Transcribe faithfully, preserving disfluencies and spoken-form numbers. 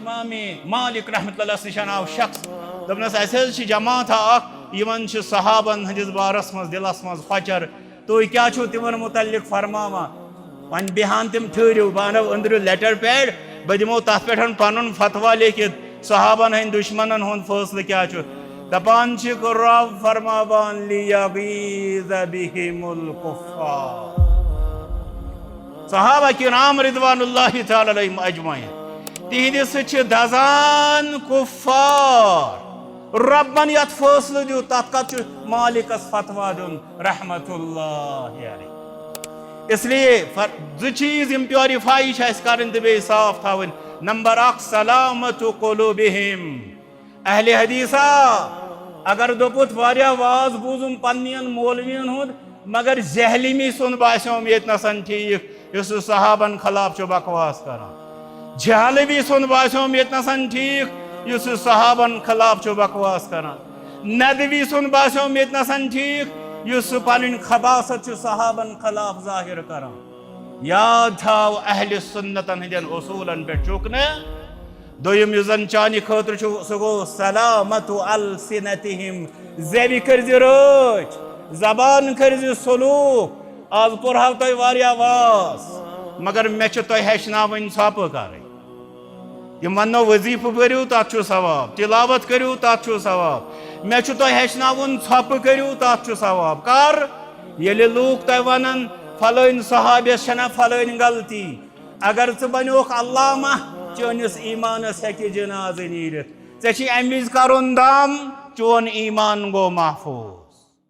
امام مالک رحمۃ اللہ نِش آو شخص، دوٚپنَس، "اَسہِ حظ چھِ جماعت اکھ، یِمن چھِ صحابن ہٕنٛدِس بارس منٛز دِلس منٛز خۄچر، تُہۍ کیٛاہ چھِو تِمن مُتعلق فرماوان؟" وۄنۍ بیٚہان تِم ٹھٔہرِو، بہٕ اَنو أنٛدرٕ letter pad، بہٕ دِمو تَتھ پٮ۪ٹھ پَنُن فتوا لیکھِتھ، صحابن ہٕنٛدۍ دُشمنن ہُنٛد فٲصلہٕ کیٛاہ چھُ۔ دَپان چھِکھ، رب فرماوان، "لیغیظ بہم الکفار۔" صحابہ کرام رضوان اللہ تعالی علیہم اجمعین، تِہنٛدِ سۭتۍ چھِ دزان کفار۔ رۄبن یتھ فٲصلہٕ دیُت، تتھ کتھ چھُ مالکس فتوا دیُن رحمت اللہ علیہ۔ اس لیے فر-، زٕ چیٖز یِم پیورِفاے چھِ اَسہِ کرٕنۍ تہٕ بیٚیہِ صاف تھاوٕنۍ۔ نمبر اکھ، سلامت قلوبہم۔ اہل حدیثہ، اگر دوٚپُتھ واریاہ واز بوٗزُم پننٮ۪ن مولوین ہُنٛد، مگر جہلمی سُنٛد باسیوم ییٚتہِ نسن ٹھیٖک، یُس سُہ صحابن خلاف چھُ بکواس کران۔ جہلمی سُنٛد باسیوم ییٚتہِ نسن ٹھیٖک، یُس سُہ صحابن خلاف چھُ بکواس کران۔ ندوی سُنٛد باسیوم ییٚتہِ نسن ٹھیٖک، یُس سُہ پنٕنۍ خباثت چھُ صحابن خلاف ظٲہِر کران۔ یاد تھاو، اہل سنتن ہٕنٛدٮ۪ن اصوٗلن پٮ۪ٹھ چھُکھ نہٕ۔ دوٚیِم یُس زن چانہِ خٲطرٕ چھُ، سُہ گوٚو سلامت السنتہم، زیوِ کٔرزِ رٲچھ، زبان کٔرزِ سلوٗک۔ آز پوٚرہو تۄہہِ واریاہ واز، مگر مےٚ چھِ تۄہہِ ہیٚچھناوٕنۍ ژھۄپہٕ کرٕنۍ۔ تِم وننو، وظیفہٕ پٔرِو، تتھ چھُ ثواب، تلاوت کٔرِو، تتھ چھُ ثواب۔ مےٚ چھُ تۄہہِ ہیٚچھناوُن، ژھۄپہٕ کٔرِو، تتھ چھُ ثواب۔ کر؟ ییٚلہِ لوٗکھ تۄہہِ ونن، فلٲنۍ صحابیس چھنہ فلٲنۍ غلطی، اگر ژٕ بنیوکھ علامہ، چٲنِس ایمانس ہیٚکہِ جنازٕ نیٖرِتھ۔ ژےٚ چھُے امہِ وِزِ کرُن دم، چون ایمان گوٚو محفوظ۔